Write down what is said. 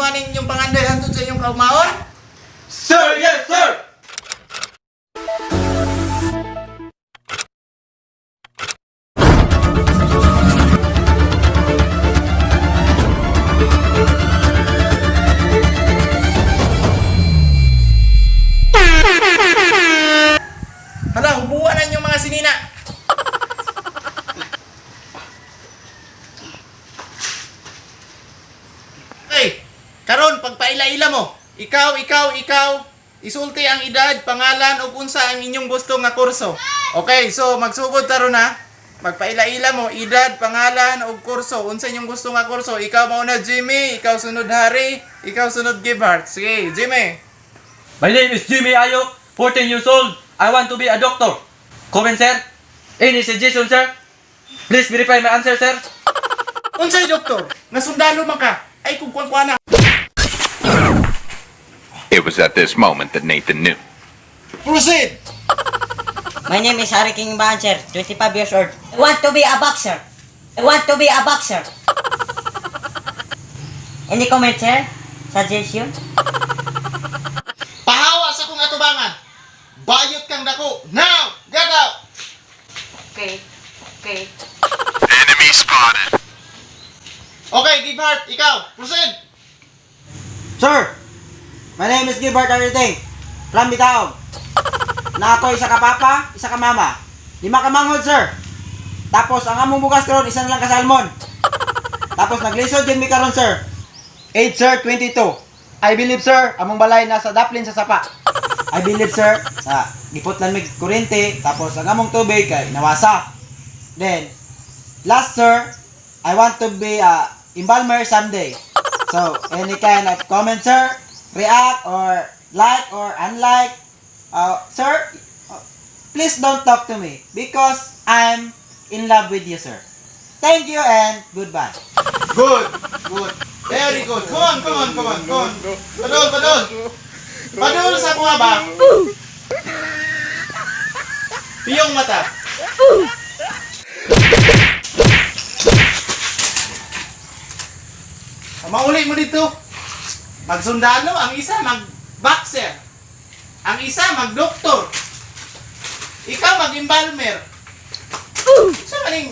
mo aning inyong pangandoy hantod sa inyong kaumaon? Sir, yes, sir! Hala, hubuan na inyong mga sinina. Okay, karon pagpaila-ila mo. Ikaw, ikaw, ikaw, isulti ang edad, pangalan ug unsa ang inyong gusto nga kurso. Okay, so magsugod ta ron ha. Magpaila-ila mo edad, pangalan ug kurso. Unsa inyong gusto nga kurso? Ikaw mauna Jimmy, ikaw sunod Harry, ikaw sunod Gibhart. Sige, Jimmy. My name is Jimmy Ayok, 14 years old. I want to be a doctor. Comment, sir? Any suggestion, sir? Please verify my answer, sir. Unsay doktor? Nga sundalo man ka. Ay kung kuwan na. It was at this moment that Nathan knew. Proceed. My name is Harry King Baan, sir. 25 years old. I want to be a boxer. I want to be a boxer. Any comment, sir? Suggestion? Pahawa sa kong atubangan. Bayot kang dako. Now, get out. Okay. Okay. Okay, give heart. Ikaw, proceed. Sir, my name is Gilbert Ariting from Bitaog. Na ako isa ka papa, isa ka mama. Lima ka manghod, sir. Tapos ang among bugas karon isa na lang ka salmon. Tapos naglisod din mi karon, sir. Age, sir, 22. I believe, sir, among balay nasa Daplin sa Sapa. I believe, sir, sa giputlan mig kuryente, tapos ang among tubig kay nawasa. Then, last, sir, I want to be a embalmer someday. So, any kind of comment, sir, react or like or unlike, sir, please don't talk to me because I'm in love with you, sir. Thank you and goodbye. Good. Good. Very good. Come on, come on, come on, come on. Padol, padol. Padol sa kuha ba? Piyong mata. Mauli mo dito. Magsundalo, ang isa mag-boxer. Ang isa mag-doktor. Ikaw mag-embalmer. Sa maning